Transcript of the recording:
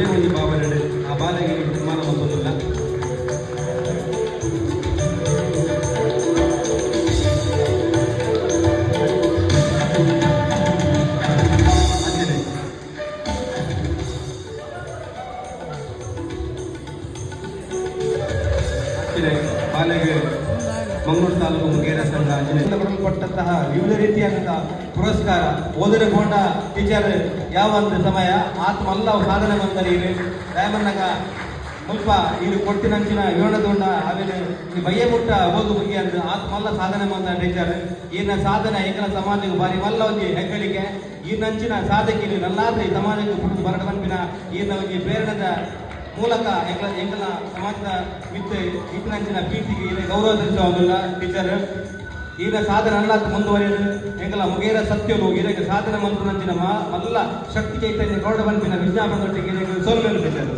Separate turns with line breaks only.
ಒಂಜಿ ಭಾವನೆಡ್ ಆ ಬಾಲೆಗೆ ಸನ್ಮಾನ ಮಲ್ತೊಂದುಲ್ಲ. ಅಂಚನೆ ಅಂಚನೆ ಬಾಲೆಗೆ ಮಂಗಳೂರು ತಾಲೂಕು ಮುಗೇರ ಸಂಘ ಅಂಚನೆ ಕೊಟ್ಟಂತಹ ವಿವಿಧ ರೀತಿಯಾದಂತಹ ಪುರಸ್ಕಾರ. ಓದರೆ ಬೋಂಡ ಟೀಚರ್ ಯಾವ ಒಂದು ಸಮಯ ಆತ್ಮ ಅಲ್ಲ ಸಾಧನೆ ಬಂದರೆ ಇರು ದಯಮನ್ನಗ ಮುಲ್ಪ ಇರು ಕೊಟ್ಟಿನಂಚಿನ ವಿವರಣದೊಂಡ ಅವೇನು ಈ ಬಯ್ಯ ಮುಟ್ಟ ಓದು ಮುಗಿ ಅಂದ್ ಆತ್ಮಲ್ಲ ಸಾಧನೆ ಬಂದ ಟೀಚರ್. ಈನ ಸಾಧನೆ ಎಂಕಲ ಸಮಾಜಕ್ಕೆ ಬಾರಿ ಮಲ್ಲ ಒಂಜಿ ಹೆಗ್ಗಳಿಕೆ. ಈನಂಚಿನ ಸಾಧಕಿರು ನಲ್ಲಾದ್ರೆ ಈ ಸಮಾಜಕ್ಕೆ ಪುಟ್ಟು ಬರಡ ಪನ್ಪಿನ ಈನ ಒಂಜಿ ಪ್ರೇರಣದ ಮೂಲಕ ಎಂಕಲ ಎಂಕಲ ಸಮಾಜದ ಮಿತ್ತ ಇತ್ತಿನಂಚಿನ ಪ್ರೀತಿಗೆ ಈರೆ ಗೌರವ ತಿಳಿಸುವುದಿಲ್ಲ. ಟೀಚರ್ ಈನ ಸಾಧನೆ ಅಲ್ಲ ಮುಂದುವರಿಯದು. ಎಂಕಲ ಮುಗೇರ ಸತ್ಯಲು ಈರೆಗೆ ಸಾಧನೆ ಮಂತ್ರಂಚಿನ ಮಲ್ಲ ಶಕ್ತಿ ಚೈತನ್ಯ ಗೌಡ ಪನ್ಪಿನ ವಿಜ್ಞಾಪನದೊಟ್ಟಿಗೆ ಈರೆಗೆ ಸೊಲ್ಮೆಲು ಟೀಚರ್.